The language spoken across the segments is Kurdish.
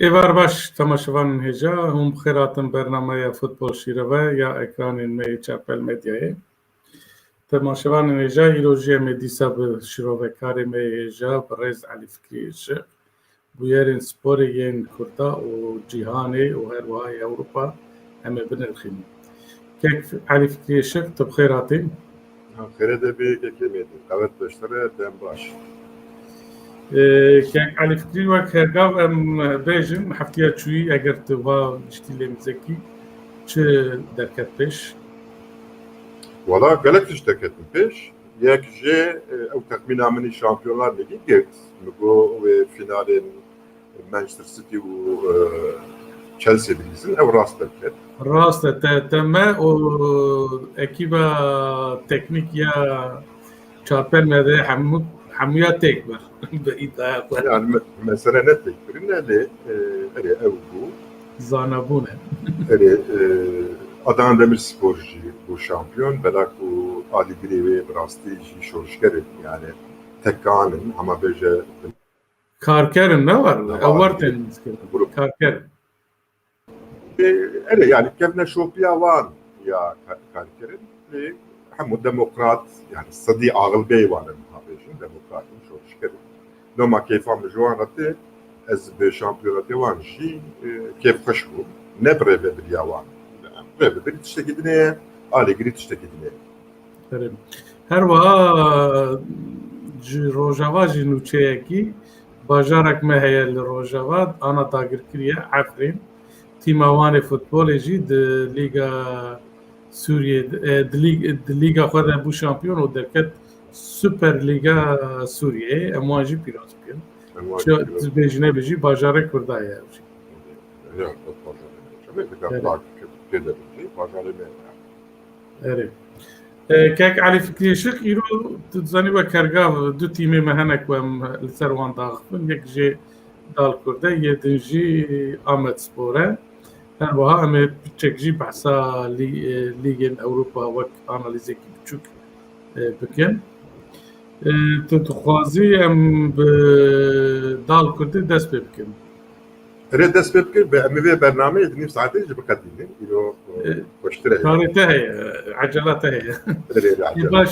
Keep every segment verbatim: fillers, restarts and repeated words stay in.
Êvar baş, temaşevanên hêja, hûn bi xêr hatin bernameya Futbol Şîrove ya ekranên me yê Çepel Medyayê. Temaşevanên hêja, îro jî em ê dîsa bi şîrovekarê me yê hêja, bi rêz Elî Fikrî Işiq, bûyerên sporê yên Kurda û cîhanê û her wiha yê Ewropa em ê binirxînin. Kek Elî Fikrî Işiq, tu bi xêr hatî. Xêrê de bî, kekê Mêdî. Qewet beştire, dem baş. Ee, Kek Elî Fikrî, wek hergav em bêjin, heftiya çûyî eger tu va giştî lê mizekî çi derket pêş? Wala gelek tişt derketin pêş. Yek jê, e, ew texmîna min î Şampiyonlar Lîgî girt. Min got wê fînalên Manchester City û, e, Chelsea bidîzin, ew rast derket. Rast e, te, te me û ekîba teknîk ya Çapel me de hemû, hemûya têk bir bi îdaya xwe. Yani me-, mesele ne têk birin, ne lê, e, erê ew bû. Zanabûn e. Erê, e, Adana Demirspor jî bû şampiyon, belak û alîgirê wê bi rastî jî şorişger e. Yani tekan in, hema bêje Karker in, ne var? Ne var? Ew war tên nivîskirin. Grup. Karker in. E, erê, yani kevneşopiya wan ya ka-, karker in. E, hemû demokrat, yani sedî axil bê wan in, ha bêjin, demokrat in, şorişger in. Loma keyfa min ji wan re tê, ez bi şampiyonatê wan jî, e, kêfxweş bûm. Ne bi rêvebiriya wan. Rêvebirî tiştekî din e, alîgirî tiştekî din e. Erê. Her wiha ji Rojava jî nûçeyekî, bajarek me heye li Rojava, ana dagirkirî ye, Efrîn. Tîma wan ê futbolê jî di Lîga Sûriyê, e, di lîg-, di Lîga xwe de bû şampiyon û derket Super Lîga Sûriyeyê. Em wan jî pîroz bikin. Em wan jî pîroz bikin. Çi bêjî nebêjî, bajarê Kurda ye ew jî. Ya, bajarê me. Çemê dikar Erê. Lak tê de bijî, bajarê me ye. Erê. E, Kek Elî Fikrî Işiq, îro tu dizanî wek hergav du tîmê me hene ku em li ser wan daxivin. Yek jê Dal Kurd e, yê din jî Amedspor e. Her wiha em ê piçek jî behsa lî-, e, Lîgên Ewropa wek analîzekî biçûk, e, bikin. E, tu dixwazî em bi Dal Kurdê dest pê bikin? Erê, dest pê bikin, em ê vê bernameyê di nîv saetê jî biqedînin. Îro, e, E, xweştir e. Karê te heye, ecela te heye. Erê, erê, E, ecela. Baş.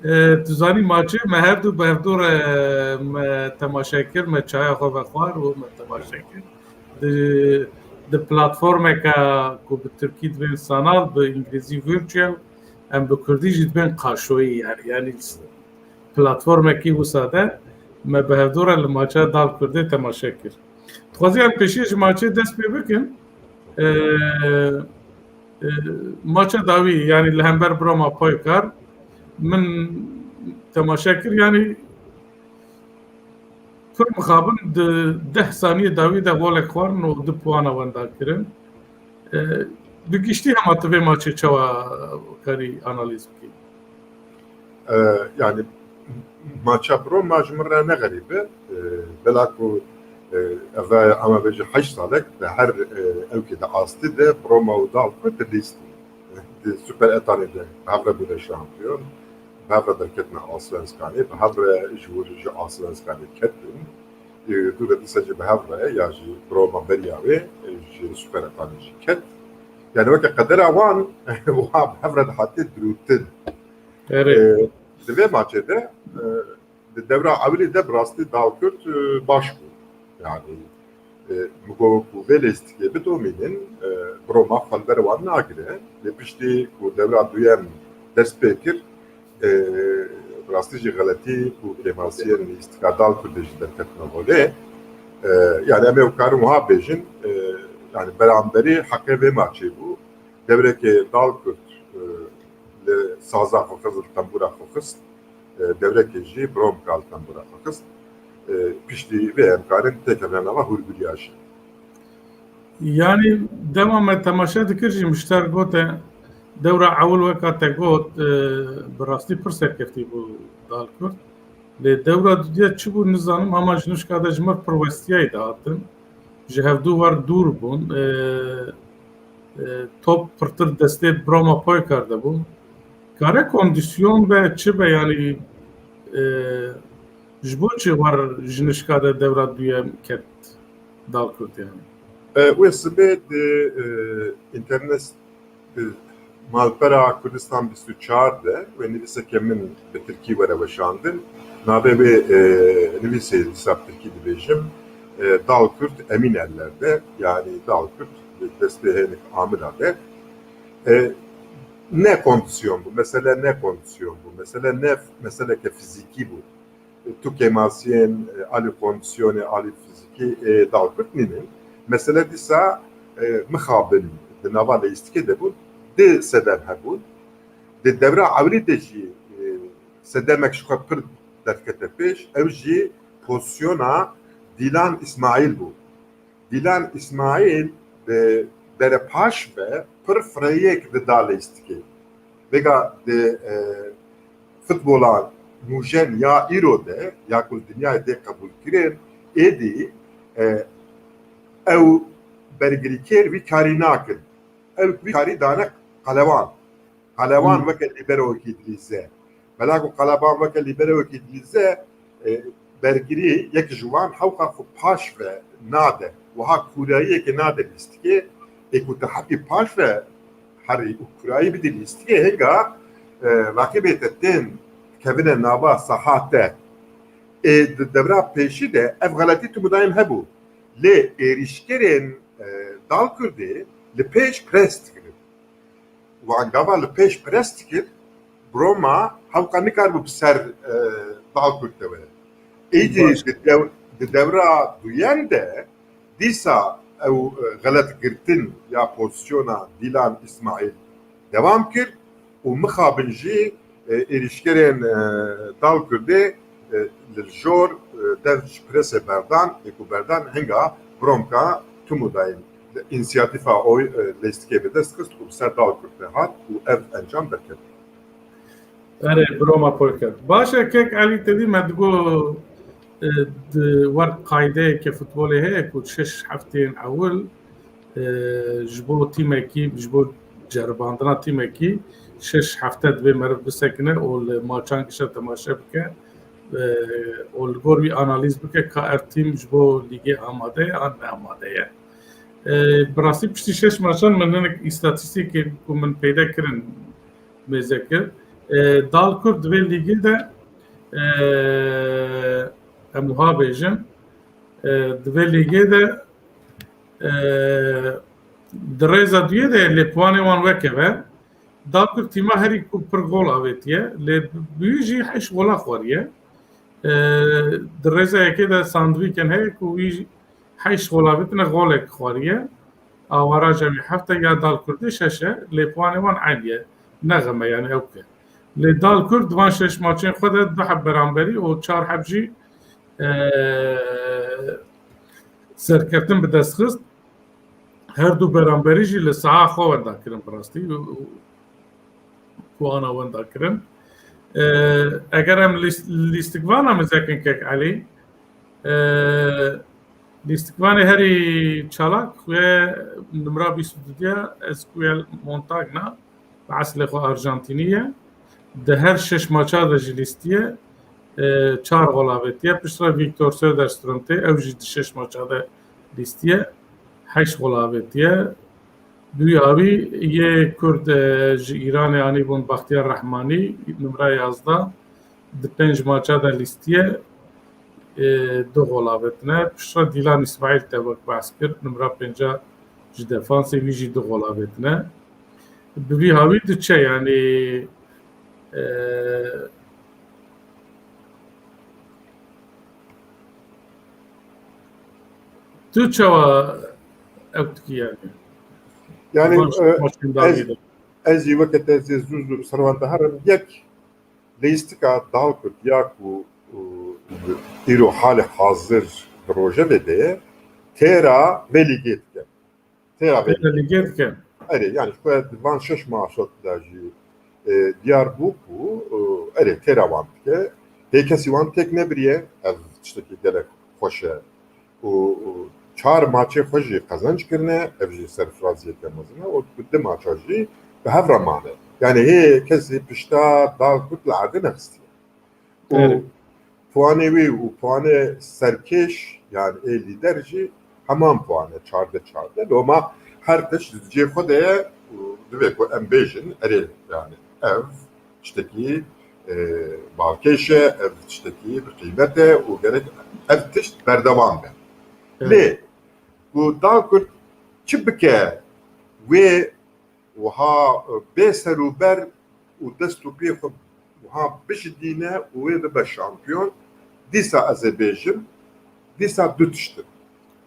E, tu zanî maçê me her du bi hevdû re me temaşe kir, me çaya xwe vexwar û me temaşe kir. Di, di platformeke ku bi tirkî dibên sanal, bi îngilîzî virtual, em bi kurdî jî dibên qaşoyî, yani, yani platformekî wisa de me bi hevdû re li maça Dal Kurdê temaşe kir. Dixwazî em pêşî ji maçê dest pê bikin. Ee, e, Maça dawî, yani li hember Broma Paykar min temaşe kir, yani pir mixabin di deh saniyê dawî de golek xwarin û du puana wenda kirin. E, bi giştî hema tu vê maçê çawa karî analîz bikî? E, yani maça Broma ji min re ne xerîb e. E, bela ku, e, ev ama bêje heşt salek di her, e, ewkê de astî de Broma û Dal Kurd di lîst bûn. Di Super Etanê de bi hev re bûne şampiyon. Bi hev re derketine Allsvenskanê, bi hev re ji wir ji Allsvenskanê ketin. E, dû de dîsa jî bi hev re ya jî Broma beriya wê, e, ji Super Etanê jî ket. Yani weke qedera wan, wan bi hev re dihatê dirûtin. Erê. E, di vê maçê de, e, di dewra ewilî de bi rastî Dal Kurd, e, baş bû. Yani, e, min got ku vê lîstikê bidomînin, e, Broma xwe li ber wan nagire. Lê piştî ku dewra duyem dest pê kir, e, bi rastî jî xeletî ku kêmasiyên lîstika Dal Kurdê jî derketine holê. E, yani em ê karin wiha bêjin, e, yani beramberî heqê vê maçê bû. Dewrekê Dal Kurd, e, li saza xwe xist, li tembûra xwe xist, e, dewrekê jî Bromka li tembûra xwe xist. E, piştî vê em karin têkevine nava hûrgiliya jî. Yani dema me temaşe dikir jî, min ji te re gote, dewra ewil weka te got, e, bi rastî pir serkeftî bû Dal Kurd. Lê dewra dudiya çi bû nizanim, hema ji nişka de ji mir pir westiyayî dihatin. Ji hevdû wer dûr bûn. E, e, top pirtir destê Broma Paykar de bû. Kare kondîsyon be, çi be, yani, e, ji bo çi wer ji nişka de dewra duyem ket? Dal Kurd yani. E, wê sibê di, e, internet, di malpera Kurdistan bîst û çar de wê nivîseke min bi tirkî were weşandin. Navê wê, e, nivîsê dîsa bi tirkî dibêjim, e, Dal Kurd emin ellerde, yani Dal Kurd destê hênik amila de. E, ne kondisyon bû, mesele ne kondisyon bû, mesele ne meseleke fizîkî bû. Tu kêmasiyên, e, alî kondisyonê, alî fizîkî, e, Dal Kurd nînin. Mesele dîsa, e, mixabin di nava leyîstikê de bûn. Di sedem hebûn. Di dewra ewrî de jî, e, sedemek ji xwe pir derkete pêş. Ew jî pozisyona Dîlan Îsmaîl bû. Dîlan Îsmaîl bi derepaş ve pir fireyek dida leyîstikê. Vêga di, e, futbola nûjen ya îro de, ya ku li dinyayê tê qebûlkirin, êdî, e, ew bergirîkêr vî karî nakin. Ew vî karî dane qelewan. Qelewan Hmm. weke lîberowekî dilîze. Bela ku qelewan weke lîberowekî dilîze, e, bergirî yek ji wan hewqa xwe paş ve nade. Wiha kûrayiyekê nade lîstikê. Ê ku te hepî paş ve herî û kûrayî bidî lîstikê, hêga, e, raqîbê te tên kevine nava saha te. Ê di devra pêşî de ev xeletî tu mudayim hebû. Lê êrîşkerên, e, Dal Kurdê li pêş pres dikirin. Wan gava li pêş pres dikir, Broma hewqa nikaribû bi ser, e, Dal Kurd de were. Êdî Baş. di dew-, di dewra duyen de dîsa ew, e, xeletgirtin ya pozisyona Dîlan Îsmaîl dewam kir û mixabin jî, e, êrîşkerên, e, Dal Kurdê, e, li jor, e, dev ji presê berdan, ê ku berdan hinga Bromka Tumudayîn. Însiyatîfa oy, e, leyîstikê bi dest xist û bi ser Dal Kurd de hat û ev encam derket. Erê, Broma Polket. Baş e, kek Elî, te dî me digo, e, di wer qaydeyeke futbolê heye ku şeş hefteyên ewil, e, ji bo tîmekî, ji bo ceribandina tîmekî şeş hefte divê meriv bisekine û li maçan gişe temaşe bike, e, û li gor wî analîz bike ka ev tîm ji bo lîgê amade ye an ne amade ye. E, bi rastî piştî şeş maçan min hinek îstatîstîkê ku min peyde kirin mêze kir. E, Dal Kurd di vê lîgê de, e, em wiha bêjin, e, di vê lîgê de, e, di rêza duyê de lê puanê wan weke ve. Dal Kurd tîma herî ku pir gol avêtiye, lê bi wî jî heşt gola xwariye. E, di rêza yekê de sandvîken heye ku wî heşt gol avêtine, golek xwariye. Awaraja wî heft e, ya Dal Kurdê şeş e, lê puanê wan eynî ye. Ne xem e, yani ew ke. Lê Dal Kurd di van şeş maçên xwe de du heb beramberî û çar heb jî, e, serkeftin bi dest xist. Her du beramberî jî li saha xwe wenda kirin bi rastî. Ku ana wenda kirin. E, eger em lîst-, lîstikvana mizekin kek Elî, e, lîstikvanê herî çalak wê nimra bîst û du diye, Ezequiel Montagna, bi eslê xwe Arjantînî ye. Di her şeş maça de jî lîstiye, e, çar gol avêtiye. Piştre Victor Söderström tê, ew jî di şeş maça de lîstiye, heşt gol avêtiye. Dûya wî yê Kurd, e, ji Îranê anîbûn, Baxtiyar Rehmanî, nimra yazdeh, di pênc maça de lîstiye, e, du gol avêtine. Piştre Dîlan Îsmaîl te wek behs kir, nimra pênca ji defansê, wî jî du gol avêtine. Bi vî hawî diçe, yanî, e, Tu çawa ew dikî yani? Yani, Van e, maçên dawî ez, de. Ez jî weke te zê zû zû bi ser wan diherim. Yek, leyîstika Dal Kurd ya ku, e, îro halê hazir di rojevê de ye, têra vê lîgê dike. Têra vê Têra lîgê dike. Erê, yani ji xwe di van şeş maça de jî, e, diyar bû ku, e, erê, têra wan dike. Hê kesî wan têk nebiriye, ev tiştekî gelek xweş e. Û, û çar maçê xwe jî qezenc kirine, ev jî serfiraziyeke mezin e. Û di maça jî bi hev re mane. Yani hê kesî pişta Dal Kurd li erdê nexistiye. Û Evet. puanê wî û puanê serkêş, yani ê lîder jî Hemam puan e, çardeh çardeh. Loma her tişt di cihê xwe de ye û divê ku em bêjin, erê, yani ev tiştekî, e, balkêş e, ev tiştekî bi qîmet e û gerek ev tişt berdewam be. Evet. Lê ku Dalkurt çi bike, wê wiha, e, bê serûber û dest û piyê xwe wiha bijidîne û wê bibe şampiyon, dîsa ez ê bêjim, dîsa du tişt in.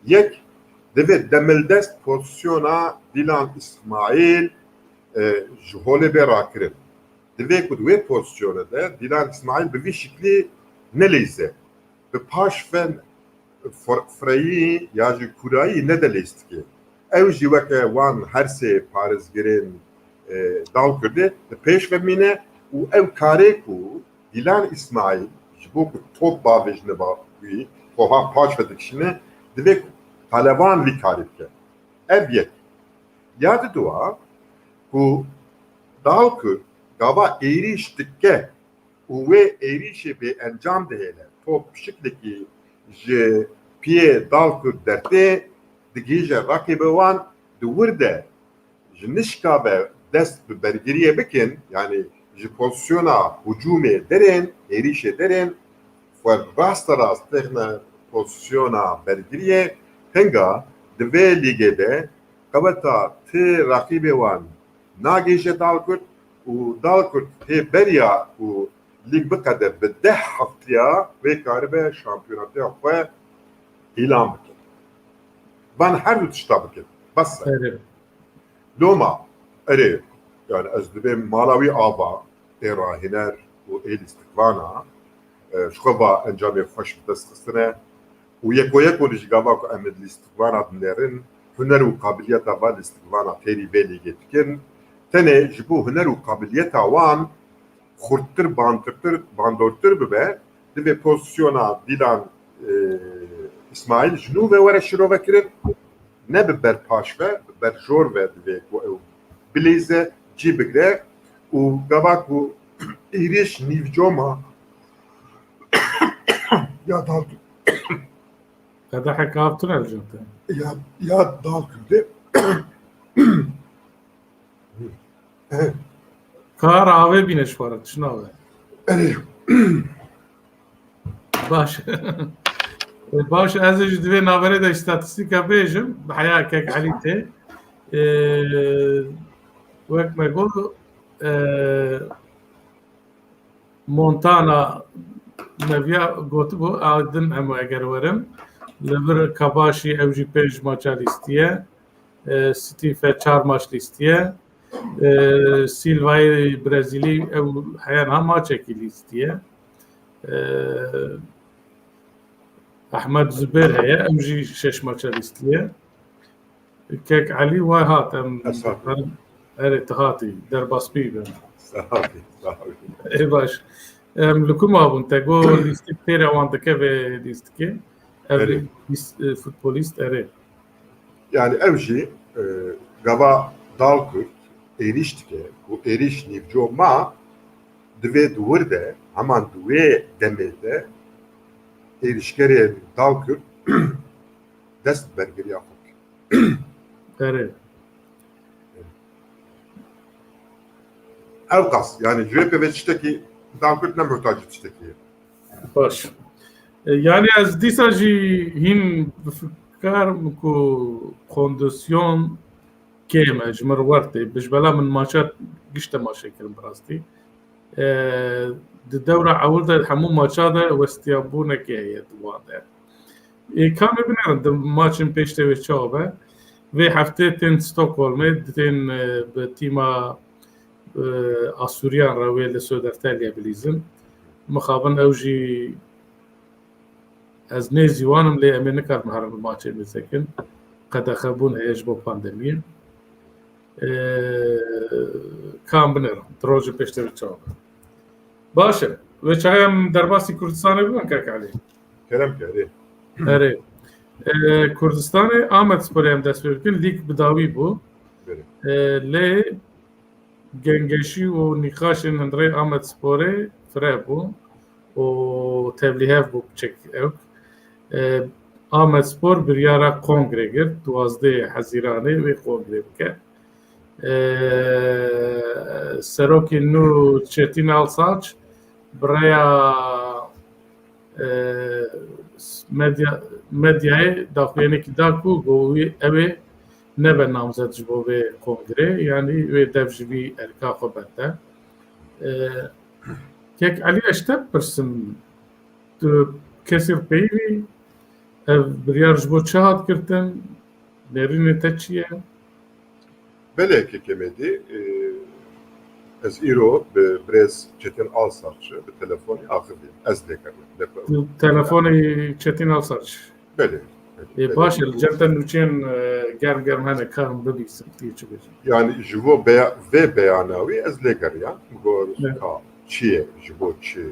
Yek, divê demildest pozisyona Dîlan Îsmaîl, e, ji holê bê rakirin. Divê ku di wê pozisyonê de Dîlan Îsmaîl bi vî şiklî neleyze. Bi paş ve fir-, fireyî ya jî kûrayî nede lîstikê. Ew jî weke wan her sê parêzgirên, e, Dalkurdê di pêş ve mîne û ew karê ku Dîlan Îsmaîl ji bo ku top bavêjine ba wî, topa paş ve dikişîne, divê ku pelevan vî karê bike. Ev yek. Ya diduwa ku Dalkurd gava êrîş dike û wê êrîşê bêencam dihêle, top şiklekî ji piyê Dalkurd dertê, digihîje reqîbê wan, di wir de ji nişka ve dest bi bergiriyê bikin, yanî ji pozisyona hicûmê derên, êrîşê derên, xwe rasterast têxine pozisyona bergiriyê, hinga di vê lîgê de qeweta ti reqîbê wan nagihîje Dalkurd û Dalkurd tê beriya ku lîg biqede bi deh heftiya wê karibe şampiyonatiya xwe îlan bike. Van her du tişta bikin. Bes e. Erê. Loma, erê, yani ez dibêm mala wî ava ê rahîner û ê lîstikvana, e, ji xwe va encamê xweş bi dest xistine û yeko yeko li ji gava ku em li lîstikvana dinêrin, huner û qabiliyeta va lîstikvana têrî vê lîgê dikin. Tenê ji bo huner û qabiliyeta wan xurttir, bantirtir, bandortir bibe, divê pozisyona Dîlan, e, Îsmaîl ji nû ve were şirovekirin. Ne bi ber paş ve, bi ber jor ve divê ku ew bilîze, cî bigre û gava ku êrîş nîvcoma ya Dalkurdê. Qedehek av tune li cem te. Ya, ya Dalkurdê. Kar avê bîne ji xwe re, tişt nabe. Erê. Baş. Baş, ez ê ji divê navberê de îstatîstîka bêjim, bi heya kek Elî tê. Ee, wek me got, ee, Montana me viya gotibû, a din em eger werin. Li vir Kabaşî ew jî pênc maça lîstiye. E, Steve çar maç lîstiye. E, Silvayê Brezîlî ew heya niha maçekî lîstiye. E, Ahmet Zubêr heye, ew jî şeş maça lîstiye. Kek Elî way hat, em Ez hatim. dikarin, erê, tu hatî, derbas bî be. Sağ ol, sağ ol. Ê baş. Em li ku mabûn? Te got lîstik têre wan dike vê lîstikê. Ev Erê. lîst-, e, futbolîst, erê. Yani ew jî, e, gava Dalkurd êrîş dike, ku êrîş nîvco ma, divê di wir de, heman di wê demê de êrîşkerên Dalkurd dest bi bergiriya xwe bikin. Erê. Ew qas, yani ji wê pê ve tiştekî, Dalkurd ne muhtacî tiştekî ye. Baş. E, yani ez dîsa jî hîn bi fikar ku kondisyon kêm e, ji min re werte. Bi ji bela min maça giş temaşe kirin bi rastî. E, di dewra ewil de hemû maça de westiyabûnekê heye di wan de. Ê, ka em ê binêrin, di maçên pêş de wê çawa be? Vê heftê tên Stockholmê, tên, e, bi tîma, e, Asûriyan re wê li Södertälje bilîzin. Mixabin ew jî ez nêzî wan im, lê em ê nikarin herin bi maçê mêzekin. Qedexebûn heye ji bo pandemiyê. E, ka em binêrin, di rojên pêş de wê çawa be? Baş e. Wê çawa em derbasî Kurdistanê bibin, kek Elî? Kerem ke, erê. Erê. E, Kurdistanê Amedsporê em dest pê bikin, lîg bi dawî bû. Belê. E, lê gengeşî û nîqaşên hundirê Amedsporê fireh bû û tevlîhev bû piçek ewk. E, Amedspor biryara kongre girt, duwazdeh Hezîranê wê kongre bike. Ee, serokê nû Çetin Alsaç bi rêya, e, medya-, medyayê daxuyanekî da ku got wî ew ê nebe namzet ji bo vê kongrê, yanî wê dev ji vî erka xwe berde. Ee, Kek Elî, ez ji te bipirsim, tu kesê peyivî, ev biryar ji bo çi hat girtin? Nêrînê te çi ye? Belê, Kek Emedî, e, ez îro bi birêz Çetin Alsaç bi telefonê axivî. Ez lê kerdim. Tu telefonê Çetin Alsaç? Belê. Ê, belê. Baş e, li cem te nûçeyên, e, germ germ hene, karim bibîsim, tu yê çi bêjim. Yani ji bo beya-, vê beyana wî ez lê geriyam. Got, evet, ka çi ye, ji bo çi, e,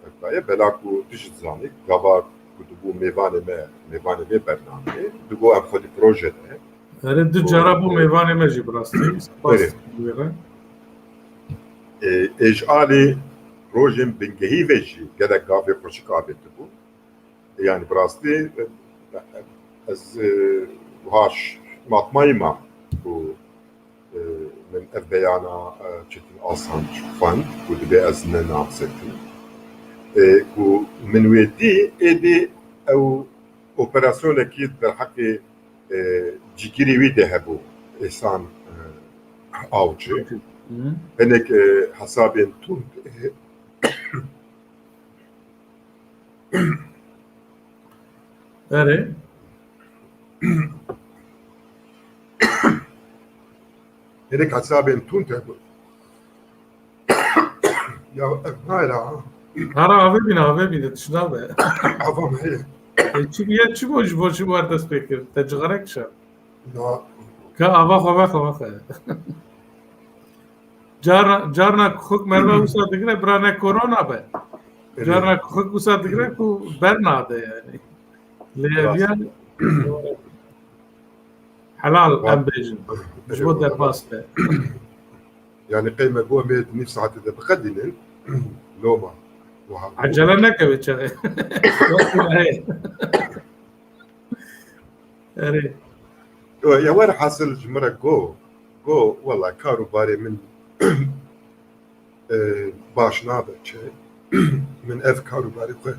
Ev daye, bela ku tu jî dizanî, gava ku dibû mêvanê me, mêvanê vê bernameyê, digot em xwedî proje de. Erê, du cara bû mêvanê me jî bi rastî. Spas wê re. Ê, ê ji alî rojên bingehî ve jî gelek gavê xweşik avêtibû. Yani bi rastî, e, ez, e, wiha ş-, matmayî mam ku e, min ev beyana, e, Çetin Alsanç xwend, ku dibê ez ne namzetim. E, ku min wê dî, êdî ew operasyonekî derheqê, e, cîgirê wî de hebû, Êsan, e, Avcı. Hı. Hinek, e, hesabên tund, e, Erê. Hinek hesabên tund hebû. Ya ev nayra ha. Hara avê bîne, avê bîne, tişt nabe. Avam heye. E, çi bûye, çi bû, ji bo çi wer dest pê kir? Te cixarek şa. Na. Ka ava xwe vexe, vexe. Carna, carna xwek merve wisa digire, bira ne korona be. Evet. Carna xwek wisa digire ku bernade yani. Lê ev yan helal em bêjin. Ji bo derbas be. Yani qey me got em ê di nîv saetê de biqedînin. Loma. Wiha. Ecele neke wê çaxê. Erê. Yo, ya werhasil ji min re got, got, wela kar û barê min, e, baş nabe çi. Min ev kar û barê xwe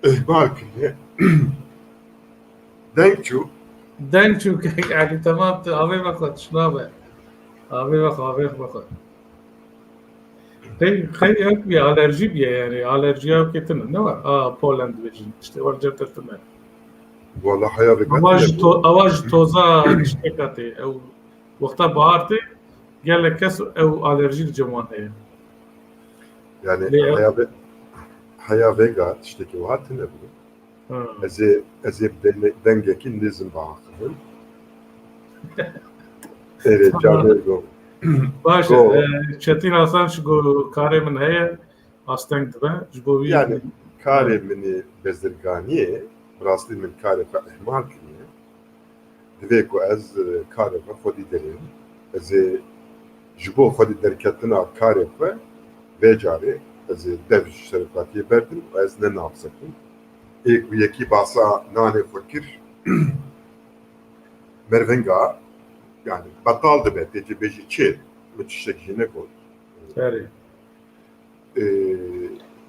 ihmal kiriye. Deng çû. Deng çû kek Elî, temam, tu avê vexwe, tişt nabe. Avê vexwe, avê vexwe. Qey, qey ev bîye, alerjî bîye yani, alerjiya ew ketin, ne var? A, polen dibêjin, işte, war cem te tune. Wala heya vê Awa ji to-, awa ji toza tiştê katê, ew wexta bahar tê, gelek kes ew alerjî li cem wan heye. Yani, lê ew heya vê, heya vêga tiştekî wiha tune bû. Ha. Ez ê, ez ê denge-, dengekî nizm biaxivim. Erê, tamam. Carê go. Baş e, go. E, Çetin Hasan ji go karê min heye, asteng dibe. Ji bo wî yani, karê min ê bezirganiyê, bi rastî min karê xwe ihmal kiriye. Divê ku ez, e, karê xwe xwedî derêm. Ez ê ji bo xwedî derketina karê xwe vê carê ez ê dev ji serokatiyê berdim û ez ne namzet im. Ê ku yekî basa nanê xwe kir, mervinga, yani betal dibe, tê cibêjî çi? Min tiştek jî negot. Erê. Ee,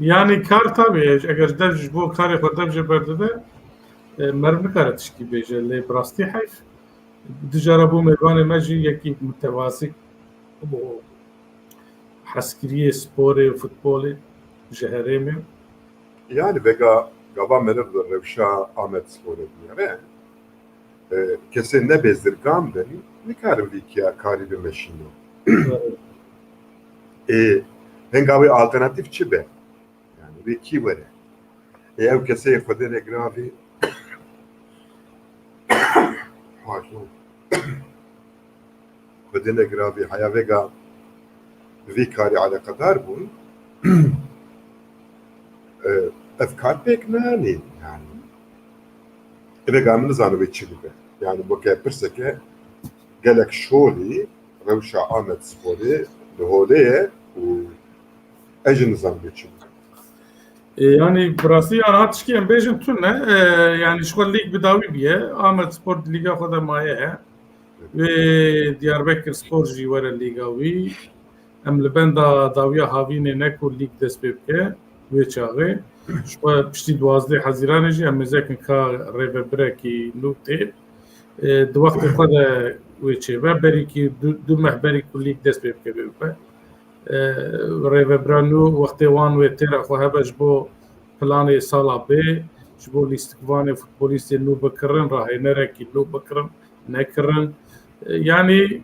yani kar tabii, eger dev ji bo karê xwe dev jê berdide, e, meriv nikare tişkî bêje, lê bi rastî heyf. Dijara bû mêvanê me jî yekî mutevazî bû hezkiriyê sporê û futbolê ji herêmê. Yani vega gava meriv rewşa Amedsporê bûye re. E, kesê ne bezirgan bin, nikarin vî kiya karî bimeşînin. Evet. E, henga wê alternatîf çi be? Yani wê kî were? E, ew kesê Xwedê re giravî, pardon. Xwedê ne giravî, heya vêga bi vî karî eleqedar bûn. E, ev kar pêk nayê, yani. Vêga min nizane wê çi bibe. Yani, weke pirseke gelek şolî rewşa Amedsporê li holê ye û ez jî nizam wê çi bibe. E, yanî bi rastî ya niha tişkî em bêjin tune, e, yanî ji xwe lîg bi dawî bûye. Amed Spor di lîga xwe de maye. Wê Diyarbekir Spor jî were lîga wî. Em li benda dawiya havînê ne ku lîg dest pê bike wê çaxê. Ji xwe piştî duwazdeh Hezîranê jî em mêzekin ka rêvebirekî nû tê. E, di wextê xwe de wê çêbe, berîkî du, du meh berî ku lîg dest pê bike bê bibe. E, rêvebira nû wextê wan wê têra xwe hebe ji bo planê sala bê, ji bo lîstikvanê futbolîstê nû bikirin, rahênerekî nû bikirin, nekirin. E, yanî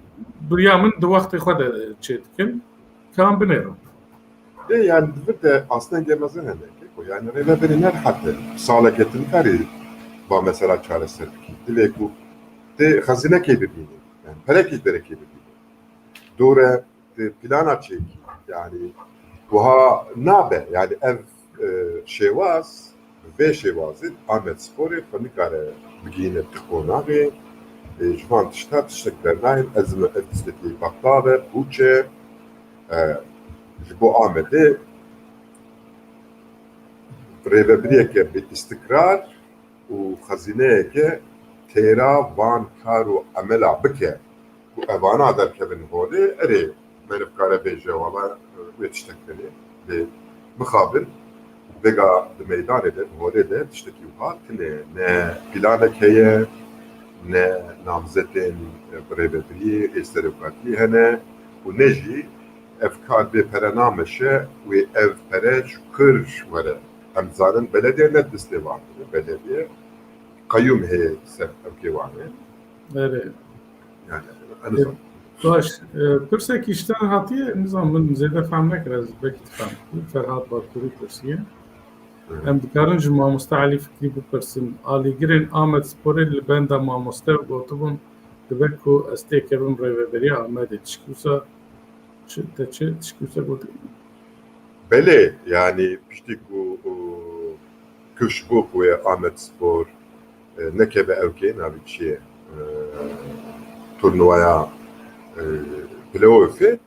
biriya min di wextê xwe de çê dikin, ka em binêrin. Ê, yani, di vir de astengê mezin hene, keko. Yani, rêvebirî ne rehet e. Saleke tu nikarî ba mesela çareser bikî. Dilê ku tê xezinekê bibînî. Yani, perekî derekê bibînî. Dore, tê plana çêkî. Yani, wiha nabe. Yani, ev, e, şêwaz, bi vê şêwazê Amedsporê xwe nikare bigihîne ti qonaxê. E, ji van tişta tiştek dernayên, ezime ev tiştekî bextav e, pûç e. E, ji bo Amedê rêvebiriyeke bi îstikrar û xezîneyeke têra van kar û emela bike ku evana derkevin holê, erê, meriv kare bêje, wala, wê tiştek tenê. Lê mixabin, vêga di meydanê de, di holê de tiştekî wiha tune, ne planek heye, ne namzetên bi rêvebiriyê ê serokatiyê hene û ne jî ev kar bê pere nameşe, wê ev pere ji kur were. Em zanin belediye ne destê wan tune, belediye qeyûm heye ser ew kêwanê. Erê. Yani, en azından. Baş, e, pirsekî ji te re hatiye, nizam min zêde fehm nekir, ez belkî tu fehm kir. Ferhat Bakurî pirsiye. Hı. Em dikarin ji mamoste Elî Fikrî bipirsin. Alîgirên Amed Sporê li benda mamoste gotibûn, dibe ku ez têkevim rêveberiya Amedê. Tişkî wisa çi, te çi, tişkî wisa gotî? Belê, yani piştî ku, û, ku ji bo ku wê Amed Spor, e, nekeve ew kê navê çi ye, e, turnuvaya, e, playoffê,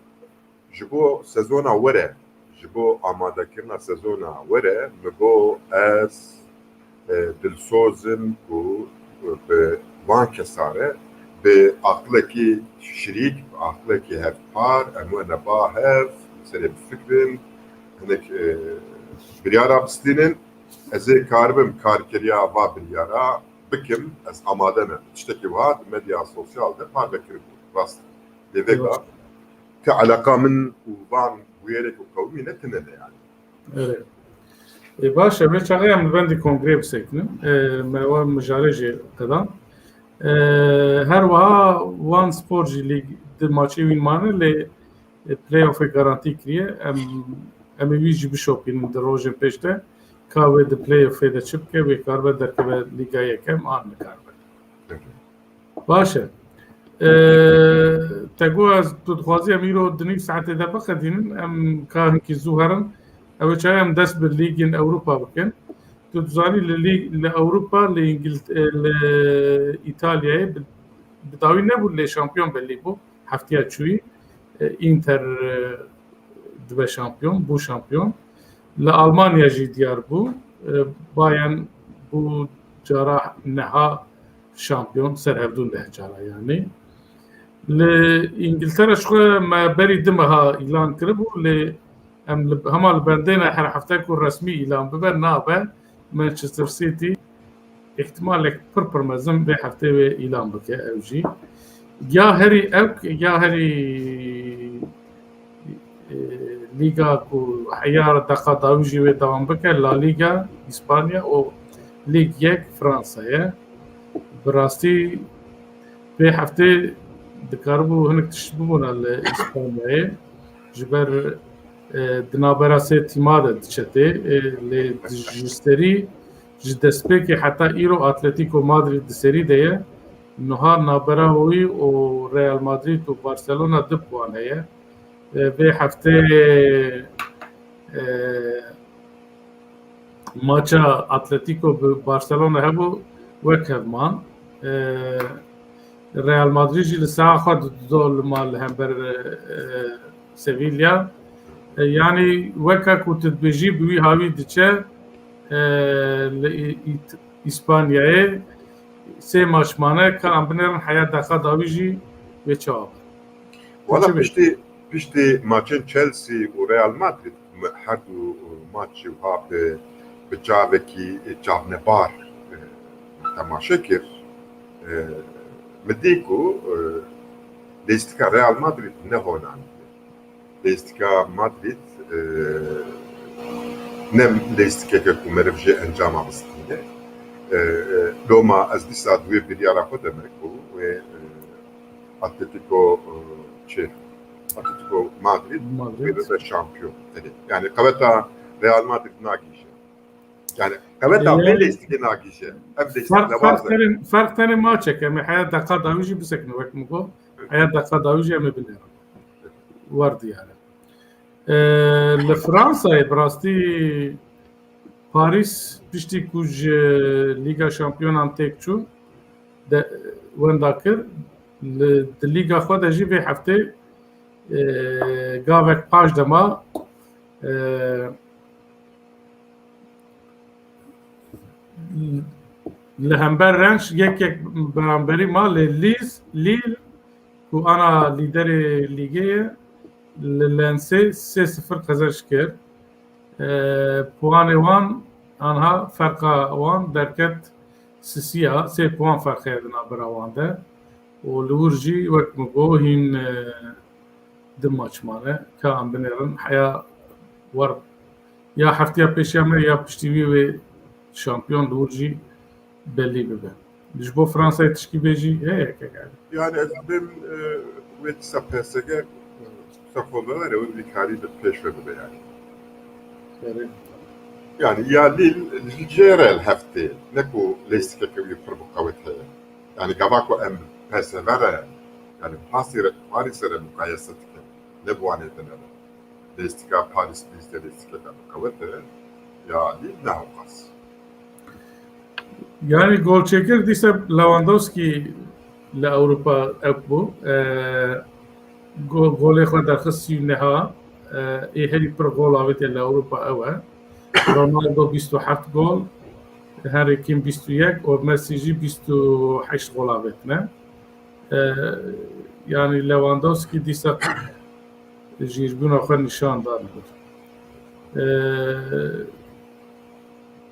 ji bo sezona were, ji bo amadekirina sezona were, min got ez, e, dilsoz im ku, e, bi van kesa re bi aqilekî şirîk, bi aqilekî hevpar, em wene ba hev, serê bifikirin, hinek, e, biryara bistînin. Ez ê karibim karkiriya va biryara bikim, ez amade me. Tiştekî wiha di medya sosyal de parve kiribû. Rast. Lê vêga, eywa, ti eleqa min û van bûyerek û qewimî ne tune ne yani. Evet. E, baş e, vê çaxê em li bendî kongreyê bisekinin. E, me wan mijarê jî qedan. E, her wiha wan spor jî lîg di maçê wî mane, lê, e, playoffê garantî kiriye. Em, em ê wî jî bişopînin di rojên pêş de. Ka wê di playoffê de çi bike, wê karibe derkeve lîga yekem an nikaribe. Baş e. Ee, te got ez, tu dixwazî em îro di nîv saetê de biqedînin, em ka hinkî zû herin. Ew ê çawa em dest bi lîgên Ewropa bikin. Tu dizanî li lîg, li Ewropa, li Îngil-, e, li Îtalyayê bi, bi dawî nebû lê şampiyon belî bû. Heftiya çûyî, e, Inter, e, dibe şampiyon, bû şampiyon. Li Almanya jî diyar bû. E, Bayern bû cara neha şampiyon, ser hevdû neh cara yani. Li Îngiltere ji xwe me berî du meha îlan kiribû, lê em li, hema li bendê ne her hefte ku resmî îlan bibe, nabe. Manchester City îhtimalek pir pir mezin vê heftê wê îlan bike ew jî. Ya herî ewk, ya herî, e, lîga ku heya deqa dawî jî wê dewam bike, La Liga, Îspanya û Lîg yek Fransa ye. Bi rastî vê heftê dikaribû hinek tişt bibûna li Îspanyayê. Ji ber, e, di navbera sê tîma de diçe tê, e, lê ji serî, ji destpêkê heta îro Atletico Madrid di serî de ye. Niha navbera wî û Real Madrid û Barcelona du puan heye. E, vê heftê, e, maça Atletico bi Barcelona hebû, wek hev man. E, Real Madrid jî li saha xwe dido li mal li hember, e, Sevilla. E, yanî weke ku tu dibêjî bi wî hawî diçe, e, li Î-, Ît-, Îspanyayê sê maç mane, ka em binêrin heya deqa dawî jî wê çawa be. Wala Çi be? Piştî, piştî maçên Chelsea û Real Madrid, me-, her du maçê wiha bi, bi çavekî çavnebar, e, temaşe kir. E, min dî ku, e, lêstika Real Madrid ne honandiye. Lêstika Madrid, e, ne lêstikeke ku meriv jê encama bistîne. E, e, loma ez dîsa di wê biryara xwe de me ku wê, e, Atletico, e, çi? Atletico Madrid, Madrid. Wê bibe şampiyon. Yani, yani qeweta Real Madrid nagihîje. Yani qeweta vê lêstikê nagihîje. Ev lêstik Ferq, ferq lewaz e. Tenê, ferq tenê maçek, em ê heya deqa dawî jî bisekine, wek min got. Heya deqa dawî jî em ê binêrin. Wer diyar e. E, li Fransayê bi rastî Parîs piştî ku ji Lîga Şampiyonan têk çû, de, wenda kir, li, di Lîga xwe de jî vê heftê, e, gavek paş de ma, e, li hember Rennes yek yek beramberî ma, lê Lille, Lille ku ana lîderê lîgê ye, li Lensê sê sifir qezenc kir. E, puanê wan, anha ferqa wan derket sisiya, sê puan ferq heye di navbera wan de. Û li wir jî wek min got hîn, e, du maç mane, ka em binêrin heya wer ya heftiya pêşiya me ya piştî wî wê şampiyon li wir jî belî bibe. Ji bo Fransayê tişkî bêjî heye kek? Yani ez dibêm, e, wê dîsa P S G ser xwe biwere, wê vî karî bi pêş ve bibe yani. Erê. Yani ya Lille ji cê re li hev tê, ne ku lêstikeke wî pir bi qewet heye. Yani gava ku em P S V re, yani Parisê re, Parisê re muqayese dikin, ne bi wanê din e. Lêstika Parîs bîst lêstikeke bi qewet e, ya Lille ne hewqas. Yanî golçêkir dîsa Lewandowski li Ewropa ew bû. E, go-, golê xwe derxist sî û neh a. E, ê herî pir gol avêtiye li Ewropa ew e. Ronaldo bîst û heft gol, Harry Kane bîst û yek û Messi jî bîst û heşt gol avêtine. E, yanî Lewandowski dîsa jîrbûna xwe nîşan da li vir. E,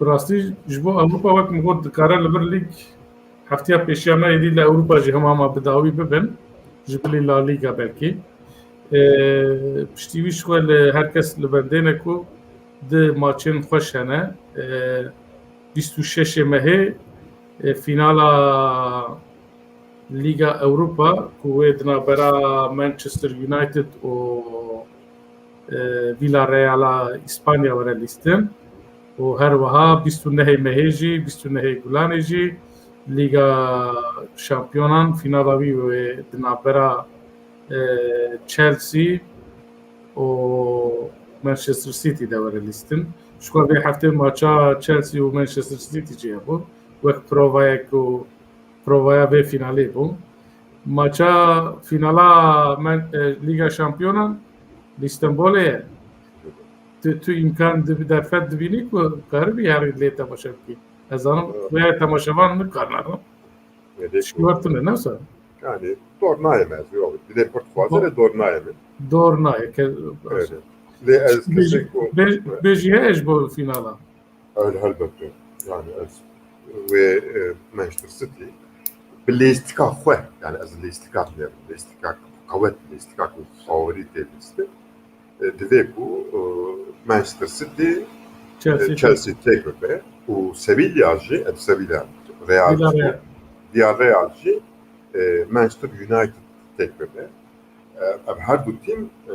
bi rastî ji bo Ewropa wek min got dikare li vir lîg heftiya pêşiya me êdî li Ewropa jî hema hema bi dawî bibin. Ji bilî La Liga belkî. E, piştî wî ji xwe li her kes li bendê ne ku di maçên xweş hene. E, bîst û şeş mehê, e, fînala Lîga Ewropa ku wê di navbera Manchester United û, e, Villarreala Îspanya were lîstin û her wiha bîst û nehê mehê jî, bîst û nehê Gulanê jî Lîga Şampiyonan fînala wî wê di navbera, e, Chelsea û Manchester City de were lîstin. Ji xwe vê heftê maça Chelsea û Manchester City jî hebû. Wek provayek û provaya vê fînalê bû. Maça fînala men, e, Lîga Şampiyonan li Stenbolê ye. Tu, tu îmkan dibi derfet dibînî ku karibî herî lê temaşe bikî. Ez zanim Evet. Vê temaşevan min karnarin. Tişkî wextin e, ne wisa? Yani dor nayê me ez, yok. Dilê pir dixwaze Dor- lê dor nayê min. Dor nayê ke Evet. Lê ez Bêjî, kesek ku bê-, bêjî heye ji bo fînala. Öyle elbette. Yani ez wê, e, Manchester City bi lêstika xwe, yani ez lêstika dinerim, lêstika qewet, lêstika ku favorit tê lîstin. E, divê ku, e, Manchester City, Chelsea. E, Chelsea têk bibe û Sevilla jî, e, Sevilla, Real jî, Villarreal. Villarreal jî, e, Manchester United têk bibe. E, ev her du tîm, e,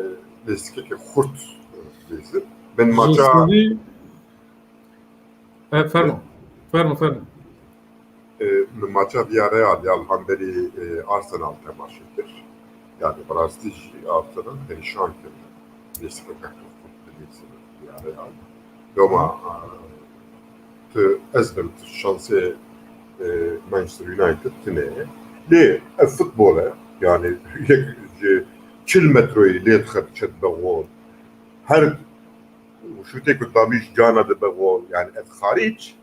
lêstikeke xurt, e, lîstin. Bin maça Joseli, e, fermo. Fermo, fermo. E, min maça Villarreal ya li hemberî, e, Arsenal temaşe kir. Yani bi rastî jî Arsenal perîşan kir. Lêstikeke xurt dilîzin Villarreal. Loma, e, tu, ez bim, tu şansê, e, Manchester United tune ye. Lê ev futbol e. Yani yek ji çil metroyî lê dixe diçe dibe gol. Her şûtê ku dabî ji cana dibe wan, yani ev xarîc,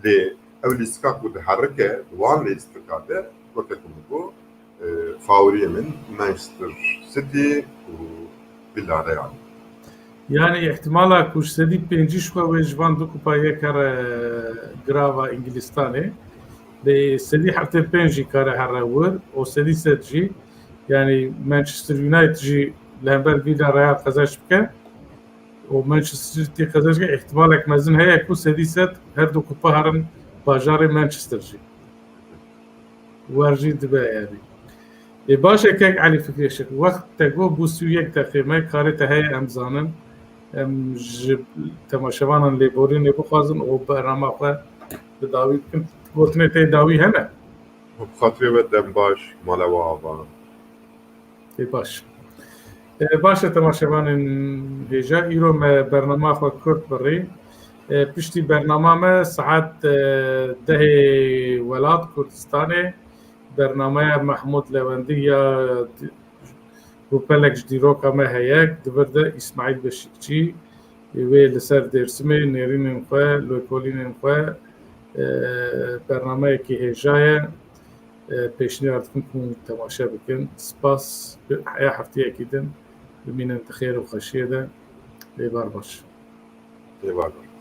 lê ew lîstika ku diherike wan lîstika de, weke ku min got, e, favoriyê min Manchester City û Villarreal. Yani ihtimala ku ji sedî pêncî ji xwe wê ji van du kupa yek here girava Îngilistanê. Lê sedî heftê pênc jî kare here wir û sedî sed jî, yani Manchester United jî li hember Villarreal qezenç bike û Manchester City qezenç bike, ihtimalek mezin heye ku sedî sed her du kupa herin bajarê Manchester jî. Wer jî dibe yani. Ê baş e kek Elî Fikrê Şik, wext te got bû sî û yek deqê me, karê te heye em zanin. Em ji temaşevanan lêborînê bixwazin û bernama xwe bi dawî bikin. Gotinê te dawî hene? Bi xatirê we dem baş, mala we ava. Ê baş. E, baş e temaşevanên hêja, îro me bernama xwe kurt birî. E, piştî bernama me saet, e, dehê welat Kurdistanê bernameya Mehmûd Lewendî ya di-, rûpelek ji dîroka me heye, di vir de Îsmaîl Beşîkçî, wê li ser Dêrsimê nêrînên xwe, lêkolînên xwe, e, bernameyekî hêja ye. E, pêşniyar dikim ku hûn temaşe bikin. Spas, heya hefteyekî din bimînin di xêr û xweşiyê de. Êvar baş. Êvar baş.